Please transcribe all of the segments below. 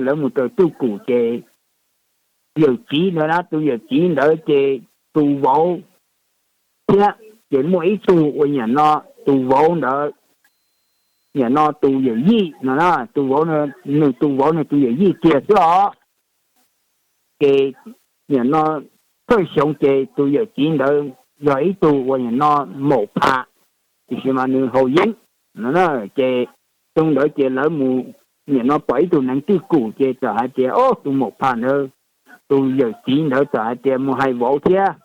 lawv mus raws twj kum ces yawm txiv ntawd na, tus yawm txiv ntawd ces tus vauv thiab, ces muaj ib tug uas nyam no tus vauv ntawd, nyam no tus yawm yij no na, tus vauv, nws tus vauv nws tus yawm yij tiag xwb os. Ces nyam no thawj xyoo ces tus yawm txiv ntawd yog ib tug uas nyam no maum pham, tiam sis mas nws haus yeeb no na. Ces xyoo ntawd ces lawv mus, nyam no pom ib tug neev twj kum ces txawm hais tias, o, tus maum pham ntawd, tus yawm txiv ntawd txawm hais tias mus hais vauv thiab,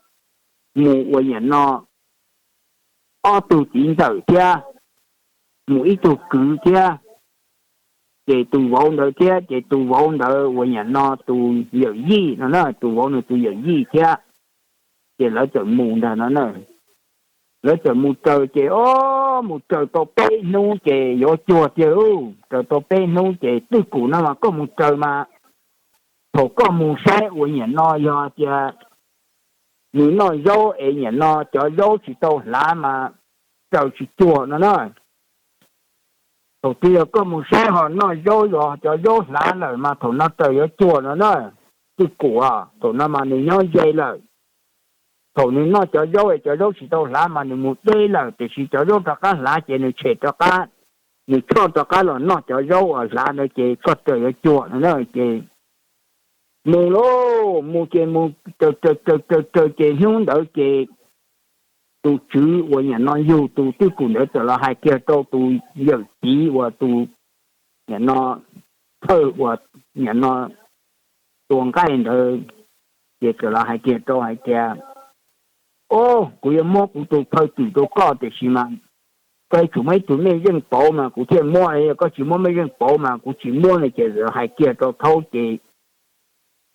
mus uas nyam no ob tug txiv ntxawm thiab, mus ib tug kwv thiab, ces tus vauv ntawd thiab, ces tus vauv ntawd uas nyam no tus yawm yij no na, tus vauv nws tus yawm yij thiab, ces lawv txawm mus ntag no na. Lawv txawm mus raws ces, o, mus raws tau peb hnub ces yuav cuag tiag lauj. Raws tau peb hnub ces twj kum no mas koj mus raws mas, thaum koj mus saib uas nyam no yog tias nws noj zaub es nyam no cov zaub tsis tau hlav mas raws tsis cuag no na. Thaum twg yog koj mus saib ho noj zaub los cov zaub hlav lawm mas thaum no raws yuav cuag no na. Twj kum thaum no mas nws nyob ze lawm. Thaum nws noj cov zaub es cov zaub tsis tau hlav mas nws mus deb lawm, tiam sis cov zaub rov qab hlav ces nws tshem rov qab, nws tshoj rov qab los noj cov zaub uas hlav ntawd ces koj raws yuav cuag no na. Ces mus lauj, mus ces mus raws raws raws raws ces hnub ntawd ces tus tswv uas nyam no yug tus twj kum ntawd txawm los hais kiag rau tus yawm txiv uas tus nyam no thawj uas nyam no tua nqaij ntawd, ces txawm los hais kiag rau hais tias, o, kuv yuav muab kuv tus phaw twm rau koj tiam sis mas koj yuav tsum muab ib tug mej zeej pauv mas kuv thiaj muab, yog koj tsis muab mej zeej pauv mas kuv tsis muab no. Ces txawm hais kiag rau thaub ces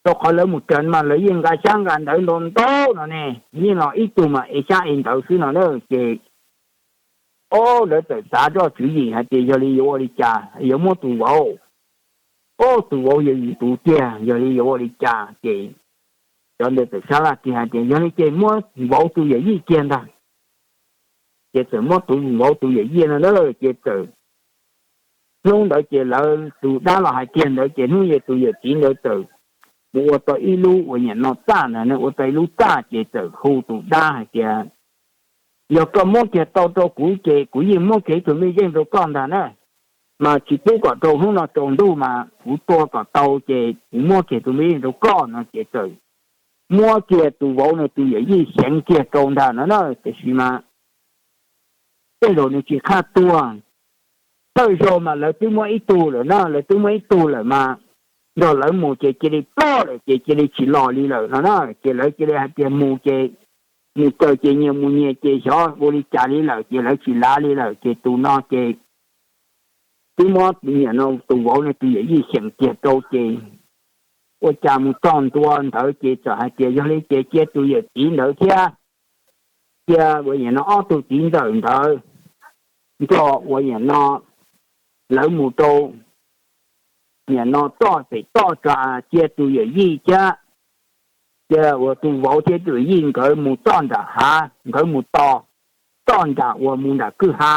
rau qhov lawv mus raws mas lawv yeej nqa xyab nqa ntawv ntau ntau no ne, yeej los ib tug mas ev xyab ev ntawv xwb no na. Ces, o, lawv txawm xav zoj tswv yim hais tias yog li yuav ua li cas, yuav muab tus vauv, o, tus vauv yog yus tus tiag, yog li yuav ua li cas. Ces cov ntawd txawm sab laj kiag hais tias yog li ces muab vauv tus yawm yij kiag ntag. Ces txawm muab tus vauv tus yawm yij no na. Ces txawm hnub ntawd ces lawv tus dab los hais kiag ntawd ces hnub ntawd tus yawm txiv ntawd txawm mus ua tau ib lub uas nyam no txaj ntag, nws ua tau ib lub txaj ces txawm hu tus dab hais tias, yog koj muab kiag tau rau kuv ces kuv yeej muab kiag ib tug mej zeej rau koj ntag na. Mas tsis pub kom rau hnub no tsaus ntuj mas kuv tua kom tau ces kuv muab kiag tus mej zeej rau koj no. Ces txawm muab kiag tus vauv nws tus yawm yij xyeev kiag rau ntag no na. Tiam sis mas tej zaum nws tsis qhaj tuag. Thawj zaug mas lawv twb muab ib tug lawm na, lawv twb muab ib tug lawm mas nrog lawv mus ces cia li ploj lawm ces cia li tsis los li lawm no na. Ces lawv cia li hais tias mus ces, mus raws ces nyias mus nyias ces xyov ua li cas li lawm ces lawv tsis lav li lawm ces tus no ces twb muab tus vauv no tus yawm yij xyeem kiag rau ces ua cas mus txog ntua ntawd ces txawm hais tias yog li ces cia tus yawm txiv ntawd thiab cia uas nyam no ob tug txiv ntxawm ntawd nrog uas nyam no lawv mus rau nyam no toj pem toj tsa, cia tus yawm yij thiab cia uas tus vauv thiab tus yawm yij nkawd mus txoj nram hav, nkawd mus tos txoj nram uas mus nram kwj ha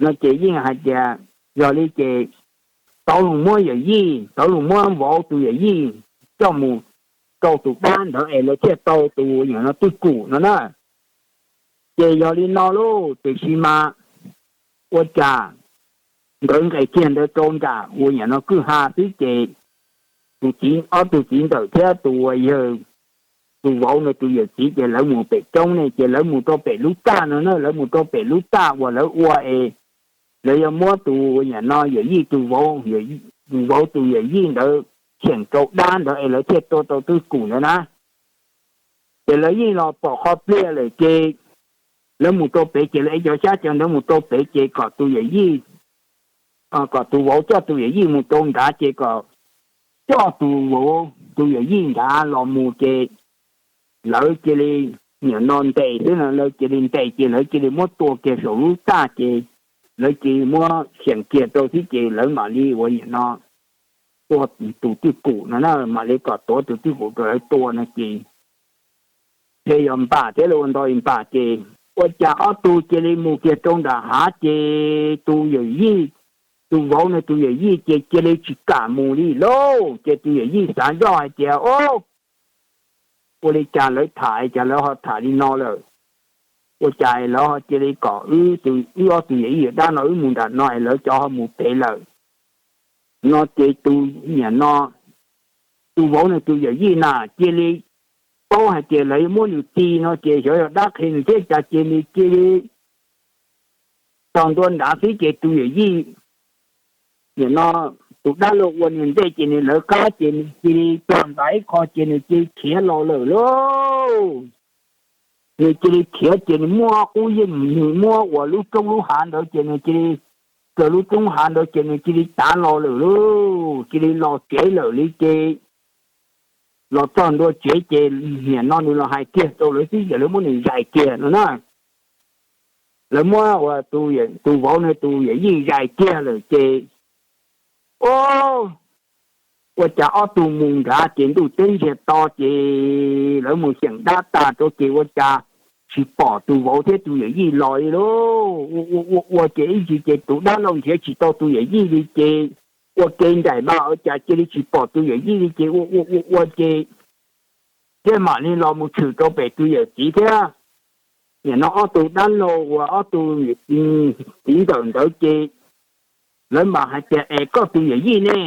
no. Ces yeej hais tias yog li ces tau los muab yawm yij, tau los muab vauv tus yawm yij coj mus rau tus dab ntawd es lawv thiaj tau tus uas nyam no twj kum no na. Ces yog li no lauj, tiam sis mas ua cas nkawd nqes kiag ntawd rau nram uas nyam no kwj ha xwb ces tus txiv, ob tug txiv ntxawm thiab tus uas yawg, tus vauv no tus yawm txiv ces lawv mus pem roob ne, ces lawv mus rau pem lub txaj no na, lawv mus rau pem lub txaj uas lawv ua es lawv yuav muab tus uas nyam no yawm yij tus vauv, tus vauv tus yawm yij ntawd cheem rau dab ntawd es lawv thiaj tua tau twj kum ntawd na. Ces lawv yeej los pom qhov pliag lawm ces lawv mus rau pem ces lawv ev cov xyab cov ntawv mus rau pem ces kom tus yawm yij, kom tus vauv coj tus yawm yij mus rau nrad ces kom coj tus vauv tus yawm yij nrad los mus ces lawv cia li, nyam no ntes xwb no, lawv cia li ntes ces lawv cia li muab tua kiag saum lub txaj ces lawv cia li muab xyeem kiag rau xwb ces lawv mam li uas nyam no tua tus twj kum no na, mam li kom tuav tus twj kum rau lawv tua no ces thiaj yog npam thiab li ua nto npam ces ua cas ob tug cia li mus kiag rau nram hav ces tus yawm yij tus vauv no tus yawm yij ces cia li tsis kam mus li lauj. Ces tus yawm yij xav zoj hais tias, o, ua li cas lawv tham cas lawv ho tham li no lawm? Ua cas lawv ho cia li kom wb, wb ob tug yawm yij yawm dab no wb mus nram no es lawv cov ho mus pem lawm? No ces tus, niam no, tus vauv no tus yawm yij na cia li paub hais tias lawv yuav muab nws txi no ces xyov yog dab qhia nws thiab cas ces nws cia li txog ntua nrad xwb ces tus yawm yij, niam no, tus dab laug ua niag ntej ces nws lawv qab ces nws cia li txog nrad ib qho ces nws cia li khiav los lawm lauj. Nws cia li khiav ces nws muab qub yeej, nws muab uas lub roob lub hav ntawd ces nws cia li, raws lub roob hav ntawd ces nws cia li tav los lawm lauj, cia li los tsev lawm li ces los txog ntua tsev ces niam no nws los hais kiag rau lawv xwb ces lawv muab nws zais kiag no na. Lawv muab ua tus vauv no tus yawm yij zais kiag lawm ces, o, ua cas ob tug mus nrad ces ntuj teb ntsiag to ces lawv mus xyeem dab tag rau ces ua cas tsis pom tus vauv thiab tus yawm yij los li lauj. Ua ua ua ces ib ntsis ces tus dab laug nrhiav tsis tau tus yawm yij li ces ua ke nraim mas ua cas cia li tsis pom tus yawm yij li ces ua ua ua ua ces thiaj mam li los mus tshwm rau pem tus yawm txiv thiab. Niam no ob tug dab laug uas ob tug txiv ntawm ntawd ces lawv mam hais tias, es koj tus yawm yij ne,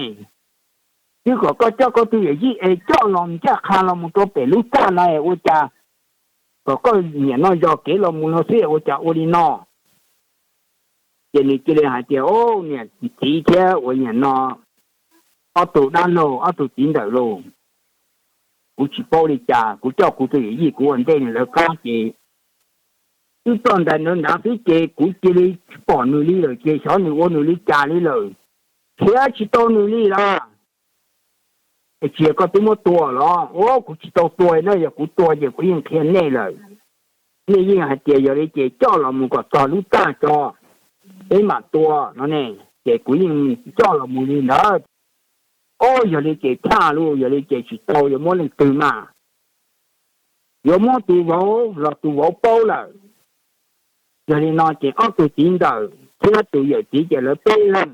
twb kom koj coj koj tus yawm yij es coj los ncaj qha los mus rau pem lub txaj no es ua cas kom koj niam no zos kev los mus no xwb ua cas ua li no? Ces nws cia li hais tias, o, niam txiv thiab ua niam no ob tug dab laug ob tug txiv ntawm lauj, kuv tsis paub li cas, kuv coj kuv tus yawm yij kuv ua ntej nws lawv qab ces wb txog ntais nrad xwb ces kuv cia li tsis pom nws li lawm ces xyov nws ua nws li cas li lawm, nrhiav tsis tau nws li lawm. Es tsis yog koj twb muab tua los? Ua kuv tsis tau tua na, yog kuv tua ces kuv yeej qhia nej lawm. Nej yeej hais tias yog li ces coj los mus kom txog lub txaj tso, peb mam tua no ne, ces kuv yeej coj los mus li ntawd. O, yog li ces thaj lus, yog li ces tsis tau, yuav muab leej twg mas? Yuav muab tus vauv los tus vauv paub lawm. Yog li no ces ob tug txiv ntawm thiab tus yawm txiv ces lawv peb leeg,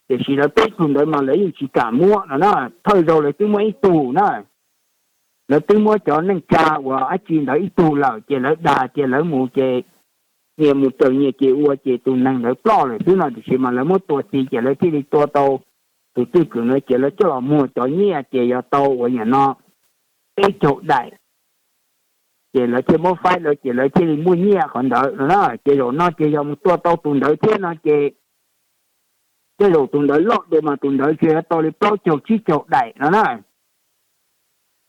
tiam sis lawv peb tug ntawd mas lawv yeej tsis kam muab no na. Thawj zaug lawv twb muab ib tug na, lawv twb muab cov neej tsa uas dab tsi ntawd ib tug lawm ces lawv dag tias lawv mus ces nyias mus raws nyias ces ua ces tus neeg ntawd ploj lawm xwb no, tiam sis mas lawv muab tua txi ces lawv thiaj li tua tau tus twj kwm no ces lawv coj los muag cov nyiaj ces yog tau uas niam no peb caug daim, ces lawv thiaj muab faib lawv ces lawv thiaj li muaj nyiaj qhov ntawd no na. Ces zaum no ces yog mus tua tau tus ntawd thiab no ces tej zaum tus ntawd loj dua mas tus ntawd tsis yog tau li plaub caug tsib caug daim no na.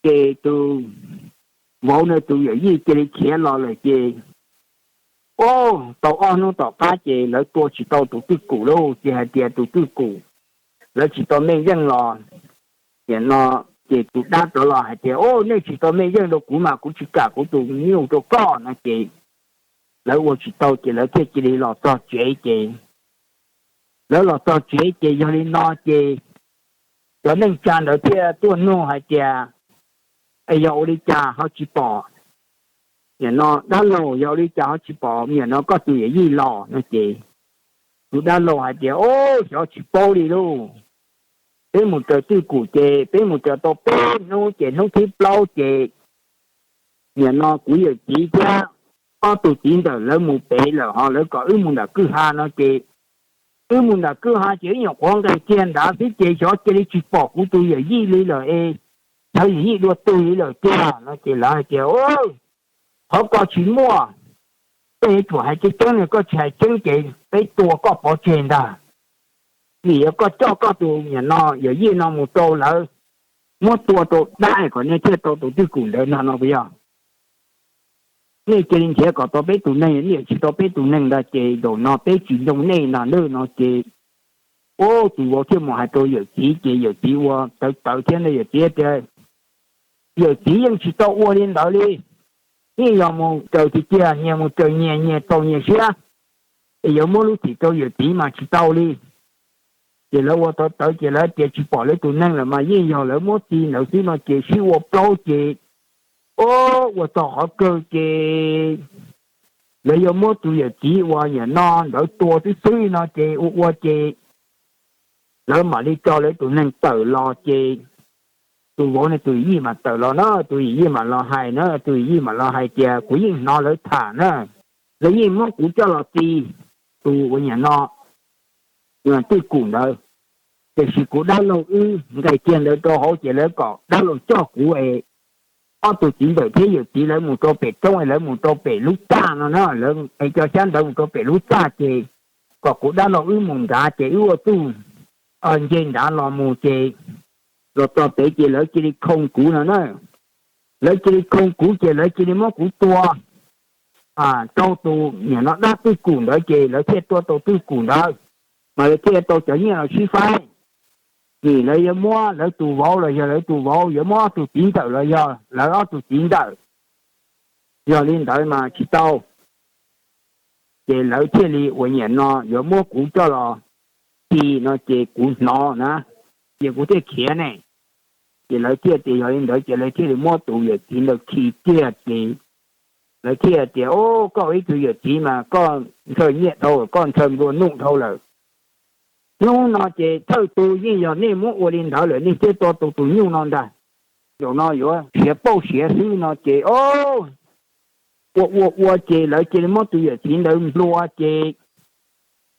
Ces tus vauv no tus yawm yij cia li khiav los lawm ces, o, tau ob hnub tom qab ces lawv tua tsis tau tus twj kum lauj, ces hais tias tus twj kum, lawv tsis tau mej zeej los. Ces no ces tus dab rov los hais tias, o, nej tsis tau mej zeej rau kuv mas kuv tsis kam kuv tus nyuj rau koj no ces lawv ua tsis tau ces lawv thiaj cia li los txog tsev ces lawv los txog tsev ces yog li no ces cov neej tsa ntawd thiaj tuaj nug hais tias, es yog ua li cas ho tsis pom, niam no dab laug, yog ua li cas ho tsis pom niam no koj tus yawm yij los no ces tus dab laug hais tias, o, xyov tsis paub li lauj, peb mus raws twj kum ces peb mus raws tau peb hnub ces hnub thib plaub ces niam no kuv yawm txiv thiab ob tug txiv ntawm lawv mus pem lawm ho lawv kom wb mus nram kwj ha no ces wb mus nram kwj ha ces wb nyuam qhuav nqes kiag nrad xwb ces xyov cia li tsis pom kuv tus yawm yij li lawm es, xyov yawm yij dua twg li lawm tiag no ces lawv hais tias, qhov ko tsis muaj, koj yuav tsum hais tseeb tseeb no, koj tsis hais tseeb ces peb tua koj pov tseg ntag. Vim yog koj coj koj tus niam no yawm yij no mus rau lawv muab tua rau dab kom nej thiaj tau tus twj kum ntawd no no puas yog? Nej cia li nrhiav kom tau peb tus neeg, nej yuav tsis tau peb tus neeg ntag ces zaum no peb tsis ncoo nej no na no ces, o, tus vauv thiaj mus hais rau yawm txiv ces yawm txiv ua tawv tawv thiab ntag, yawm txiv tias, yawm txiv yeej tsis tau ua li ntawd li, yeej yog mus raws tiag tiag, nyias mus raws nyias, nyias txaus nyias siab, es yuav muab lub txim rau yawm txiv mas tsis tau li. Ces lawv ua tawv tawv ces lawv tias tsis pom lawv tus neeg lawm mas yeej yog lawv muab txi ntawd xwb no ces sib ua plaub ces, o, ua txog qhov kawg ces lawv yuav muab tus yawm txiv uas nim no ntawd tua xwb xwb no ces ua ua ces lawv mam li tso lawv tus neeg tawm los ces tus vauv no tus yij mam tawm los na, tus yij mam los hais na, tus yij mam los hais tias kuv yeej hnov lawv tham na, lawv yeej muab kuv coj los txi tus uas nim no twj kum ntawd, tiam sis kuv dab laug wb nqes kiag ntawd rau hauv ces lawv kom dab laug coj kuv es ob tug txiv ntxawm thiab yawm txiv lawv mus rau pem roob es lawv mus rau pem lub txaj no na, lawv es cov xyab ntawd mus rau pem lub txaj ces kom kuv dab laug wb mus nrad ces wb ua txuj nce nrad los mus ces los txog pem ces lawv cia li khoo kuv no na. Lawv cia li khoo kuv ces lawv cia li muab kuv tua rau tus nim no dab twj kum ntawd ces lawv thiaj tua tau twj kum ntawd, mas lawv thiaj tau cov nyiaj los sib faib. Nim lawv yuav muab lawv tus vauv los yog lawv tus vauv, yuav muab ob tug txiv ntxawm los yog lawv ob tug txiv ntxawm, yog li ntawd mas tsis tau. Ces lawv thiaj li uas nim no yuav muab kuv coj los txi no ces kuv hnov na, ces kuv thiaj khiav ne. Ces lawv thiaj tias yog li ntawd ces lawv thiaj li muab tus yawm txiv ntawd khi kiag ces lawv thiaj tias, o, koj ib tug yawm txiv mas koj ntshaw nyiaj dhau, koj ntshaw nplua nuj dhau lawm. Hnub no ces thawj tug yeej yog nej muab ua li ntawd lawm nej thiaj tua tus tus nyuj no ntag. Zaum no yuav siav pauj siav xwb no ces o, ua ua ua ces lawv cia li muab tus yawm txiv ntawd nplua ces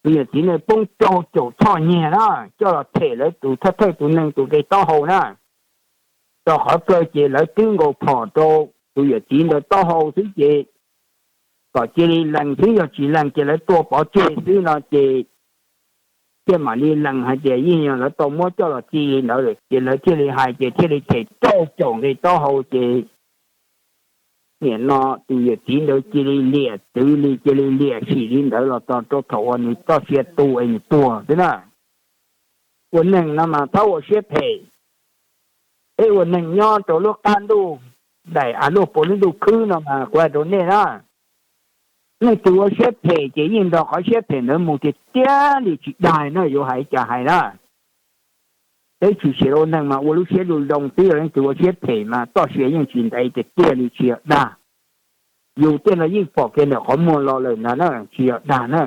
tus yawm txiv ntawd poob rau caum txhoj nyiag na, coj los them lawv tus thawj thawj tus neeg tus nqe taub hau na. Rau qhov kawg ces lawv twb nkaus phom rau tus yawm txiv ntawd taub hau xwb ces kom cia li lees xwb, yog tsis lees ces lawv tua pov tseg xwb no ces thiaj mam li lees hais tias yeej yog lawv tau muab coj los txi li ntawd lawm ces lawv thiaj li hais ces thiaj li them rau caum nqe taub hau ces nim no tus yawm txiv ntawd cia li liam txwv li, cia li liam sim li ntawd los txog rau thaum uas nws txoj sia tu es nws tuag xwb na. Ua neeg no mas txhob ua siab phem. Peb ua neeg nyob rau lub qab ntuj daim av luaj puas lub ntuj khwb no mas kuv hais rau nej na, leej twg ua siab phem ces yeej nrog qhov siab phem ntawd mus tiag tiag li tsis dag na, yuav hais cas hais na. Peb tshwm sim ua neeg mas ua lub siab zoo zoo xwb, leej twg ua siab phem mas txoj sia yeej tsis ntev tiag tiag li tsis yog dag. Yus tej no yeej pom kiag ntawm qhov muag los lawm ntag na, tsis yog dag na.